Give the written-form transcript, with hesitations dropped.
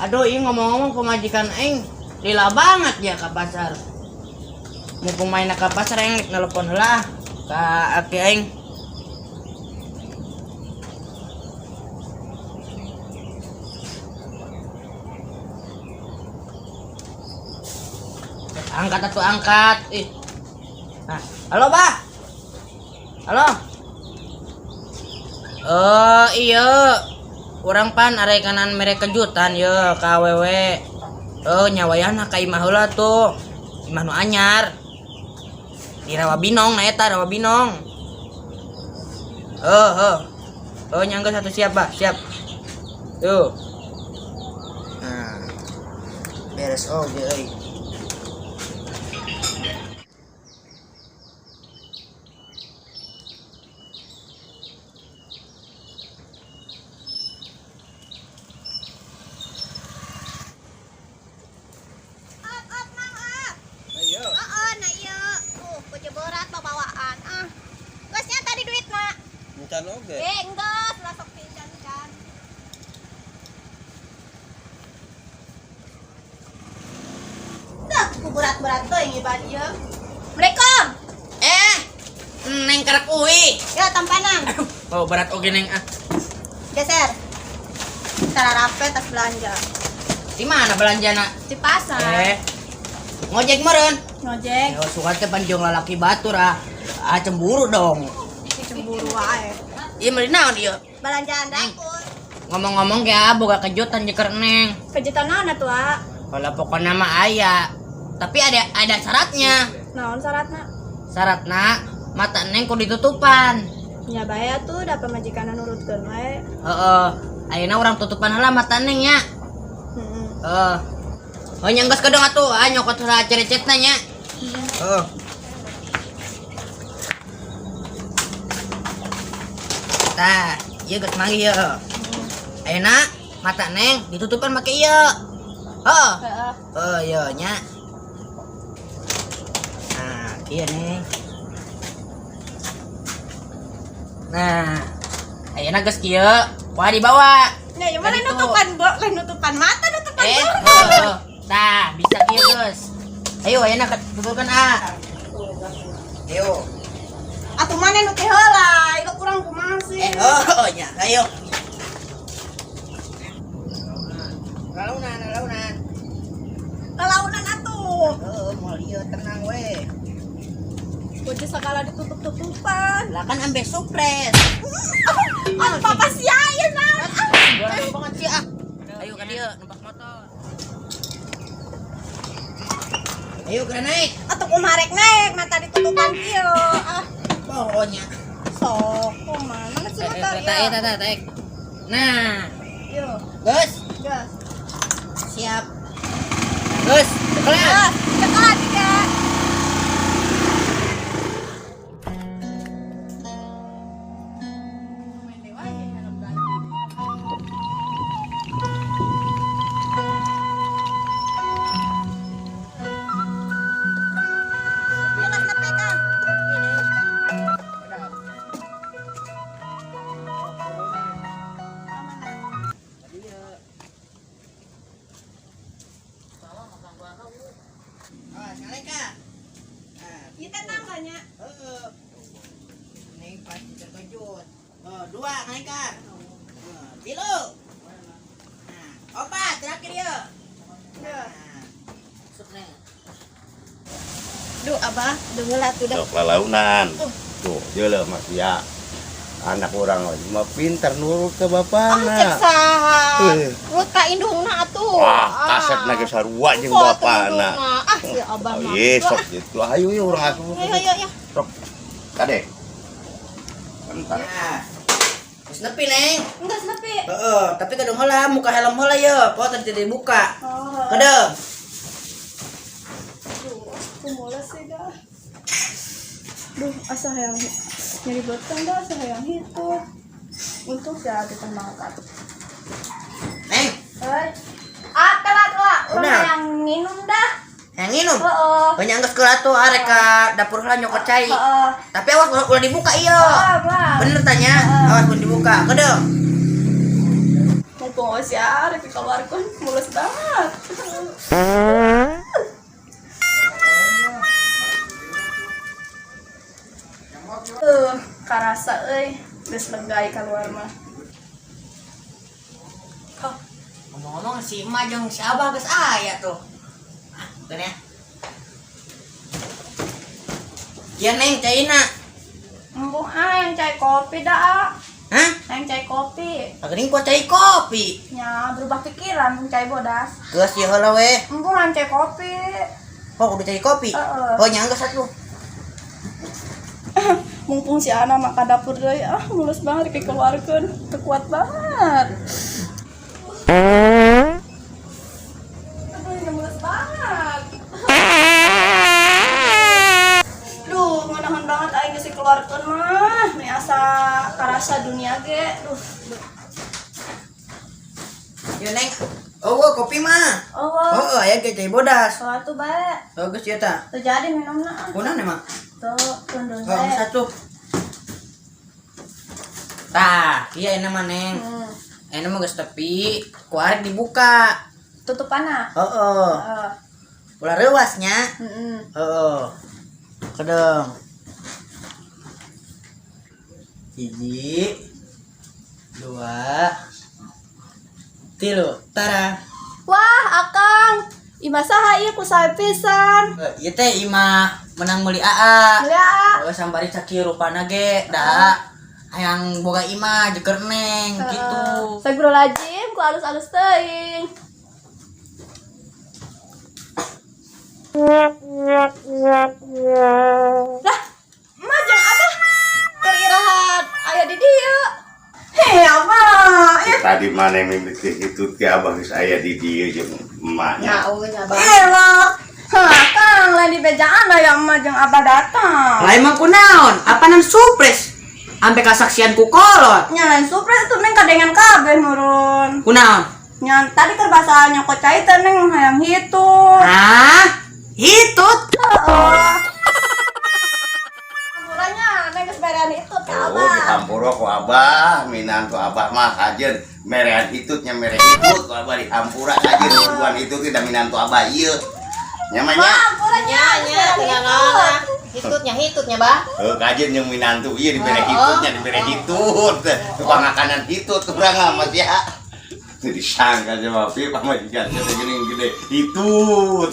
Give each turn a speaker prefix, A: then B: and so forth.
A: Aduh, ini ngomong-ngomong pamajikan aing lila banget ya ke pasar. Mumpung main ke pasar, aing nelpon lah ke aki aing. Angkat atau angkat. Ih. Nah, halo, Bah. Halo. Oh, iya. Urang pan arek kanan mere kejutan ye ka awewe. Oh, nya wayahna ka imah heula tuh. Imah nu anyar. Di Rawa Binong, nah eta Rawa Binong. Oh, oh. Oh, nya geus satu, siap, Bah, siap. Tuh. Nah. Beres oge euy.
B: Up, up, Mang, up.
A: Ayo.
B: Oh, nah iya. Tuh, baju berat bawaan. Ah. Geusnya tadi duit, Mak.
C: Encan oge.
B: Eh, enggak, lah sok pinjam kan. Dah, ku berat-berat tuh yang iban ieu. Assalamualaikum.
A: Eh, Neng karek uwi.
B: Ya, tampanan.
A: Oh, berat oge, Neng, ah.
B: Geser. Cara rape tas belanja.
A: Di mana belanjana?
B: Di pasar.
A: Eh. Ngojek meureun.
B: Ngojek.
A: Ya, suka teh panjang lalaki batur ah. Ah, cemburu dong.
B: Cemburu wae.
A: Iya, meuli naon ieu?
B: Belanjaan dapur.
A: Ngomong-ngomong ya, boga kejutan jeung keur Neng.
B: Kejutan naon atuh, ah?
A: Kalau pokoknya mah aya. Tapi ada syaratnya.
B: Naon syaratna?
A: Syaratna mata Neng kudu ditutupan.
B: Ya bae atuh, da pamajikanna nurutkeun wae.
A: Heeh. Ayeuna urang tutupan heula mata Neng nya.
B: Heeh.
A: Heeh. Oh, nya geus kedong atuh, ah nyokot heula cerecetna nya. Heeh. Tah, ieu geus manggih ieu. Ayeuna mata Neng ditutupan make ieu. Heeh.
B: Heeh.
A: Oh iya nya. Nah, kieu, Neng. Nah, ayeuna geus kieu, wah dibawa.
B: Nya ieu mah lain
A: Tadi tuh.
B: nutupan bo, lain nutupan mata, nutupan
A: Eh,
B: burung.
A: heeh. Tah, bisa kieu geus. Ayo ayeuna tutupkeun ah. Ayo.
B: Atuh mana nu teh heula, ieu kurang kumaha sih?
A: Eh, oh, nya, ayo. Lalaunan, lalaunan.
B: Lalaunan atuh.
A: Heeh, moal ieu, tenang we.
B: Baju segala ditutup-tutupan.
A: Lah kan ambe surprise.
B: Ah, papa sia ieu naon? Ah.
A: Borak banget sih ah. Ayo ka dieu numpak motor. Ayo geura naik.
B: Atuh kumaha rek naik mata ditutupan kieu. Ah,
A: Pokoknya.
B: Sok kumaha? Mana sih motor
A: Eh,
B: ieu?
A: eh, eh, eh, Nah,
B: Yo,
A: geus,
B: gas.
A: Siap. Geus, cekelan.
B: Gas, cekelan tiga. Yuk, Mas, nepi, Kang.
A: Awas, ngalengka. Nah,
B: Ieu teh tangganya.
A: heeh. Neng pasti terkejut. Oh, dua ngalengka. Oh, tilu. Nah, opat terakhir ya. Nah, masuk, Neng.
B: Duh, Abah, deung atuh dah.
C: Sok lalaunan. Tuh, jeuleuh Mas ya. Anak urang mah pintar nurut ke
B: Ah, cek
C: bapana.
B: saha.
C: Eh.
B: Nurut ka indungna atuh.
C: Wah, kasep ge sarua jeung
B: Sok atuh
C: bapana.
B: indungna. Ah, si Abah mah.
C: Iya, sok gitu. Ayo yuk urang asup.
B: Ayo, ayo, ayo.
C: Sok. Kade. Bentar.
A: Nah. Geus nepi, Neng.
B: Enggak nepi.
A: Heeh, tapi kedung heula muka helm heula ye, poho tadi tidak dibuka.
B: Oh.
A: Kedeng.
D: Aku mules sih dah. Duh, asa hayang nyeri beuteung dah, asa hayang hitut. Untung sih kita mangkat.
A: Neng,
B: Hei. Ah, telat lah. Urang
A: Udah.
B: hayang minum dah.
A: yang minum.
B: Heeh.
A: Banyak geus keula tuh arek ka dapur heula nyokot cai.
B: Heeh.
A: Tapi awas ulah, ulah dibuka iya.
D: Ah, Bang.
A: Bener tanya, awas pun dibuka. Kedeung.
D: Mumpung si arek dikeluarkan, mules banget. Karasa euy, geus legai keluar mah.
A: Oh, ngomong-ngomong si Emak jeung si Abah geus aya tuh. Ah, bukan ya. Iya Neng, caina.
D: Embung ah yang cai kopi dah, ah.
A: Hah?
D: Yang cai kopi.
A: Agening kuat cai kopi.
D: Nya berubah pikiran embung cai bodas.
A: Geus ieu heula we.
D: Embung yang cai kopi.
A: Oh, udah cai kopi.
D: Heeh.
A: Oh, nya geus atuh.
D: Mumpung si Ana makan dapur deui, ah mules banget kayak keluarkan, kuat banget. Aduh, ini mules banget. Duh, ngeunaheun banget aing geus dikeluarkeun mah. Nih asa karasa dunia ge. Duh.
A: Ieu Neng. Oh, wah, kopi mah.
D: Oh, wah.
A: Oh, aya ge cai bodas.
D: Soal tuh bae.
A: Oh, geus ieu tah.
D: Teu jadi minumna. Ah.
A: Kunaon emang?
D: Tuh, tundun
A: Oh,
D: bae.
A: satu. Tah, iya enak mah Neng. Enak mah geus tepi, ku arek dibuka.
D: Tutupanna.
A: Heeh.
D: Heeh.
A: Ulah reuas nya.
D: Heeh.
A: Heeh. Kedeung. Hiji, dua, tilu. Tara.
D: Wah, Akang. Imah saha ieu ku sae pisan.
A: Eh, ieu teh imah menang meuli AA.
D: Ya.
A: Oh, sambari sakieu rupana ge da hayang boga imah jeker Neng gitu.
D: Astagfirullahaladzim, ku alus-alus teuing. Lah, emak jeung abah keur irahat aya di dieu. Hei, abah. Ya,
C: Tadi mana yang mimpi hitut ke abah geus aya di dieu jeung emaknya.
D: elok. Hah, Kang, lain di bejaan aya emak jeung abah datang.
A: Lah emang kunaon? Apanan surprise? Ampe kasaksian ku kolot.
D: Nya lain surprise tuh Neng kadengan kabeh nurun.
A: Kunaon?
D: Nya tadi keur basa nyokot cai teh Neng hayang hitut.
A: Hah? Hitut?
D: Heeh. Hampurannya Neng geus berean hitut ka
C: Oh,
D: abah.
C: dihampura ku abah, minantu abah mah kajeun merean hitutnya mere hitut ku abah dihampura kajeun buruan hitut tidak minantu abah ieu. Nya mah nya.
D: Hampurannya
B: Nya, nya, tinggal hitutnya, hitutnya, Bah.
C: Heuh kajeun jeung minantu ieu dibere hitutnya dibere hitut. Tukang makanan hitut kurang amat ya. Teu disangka jeung mah pi pamajikan teh geuning gede hitut.